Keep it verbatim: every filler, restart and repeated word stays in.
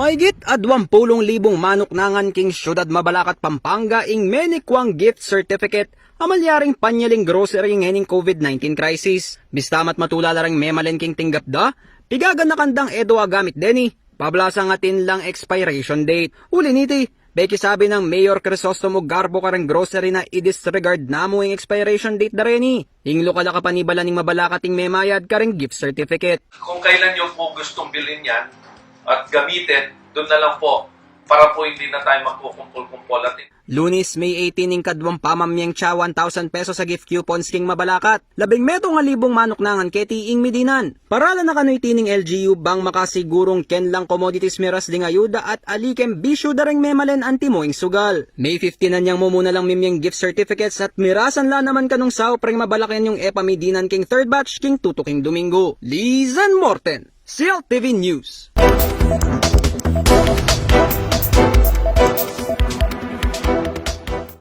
Mahigit aduang pulung libung manuknangan king syudad Mabalacat, Pampanga ing menikuang gift certificate a malyaring panyaling grocery ngening COVID nineteen crisis. Bista mat matula la reng memalen king tinggap da, pigaganakan dang e do agamit deni, pablasang atin lang expiration date. Uli niti, pekisabi nang Mayor Crisostomo Garbo kareng grocery na i-disregard na mu ing expiration date da reni. Ing lokal a kapanibalan ning Mabalacat ing memayad kareng gift certificate. Kung kailan nyo po gustong bilhin yan at gamitin, dun na lang po para po hindi na tayo magkukumpol-kumpol at Lunes, May eighteen, ing kaduang pamamyeng tsa one thousand pesos a gift coupons king Mabalacat. Labing metung a libung manuknangan keti ing midinan. Paralan na kanu iti ning L G U bang makasigurung ken lang commodities miras ding ayuda at ali ken bisyu da reng memalen antimo ing sugal. May fifteen, anyang mumuna lang mimyeng gift certificates at mirasan la naman kanung saup reng Mabalacañong e pa midinan king third batch king tutuking Domingo. Lizan Morten, C L T V News.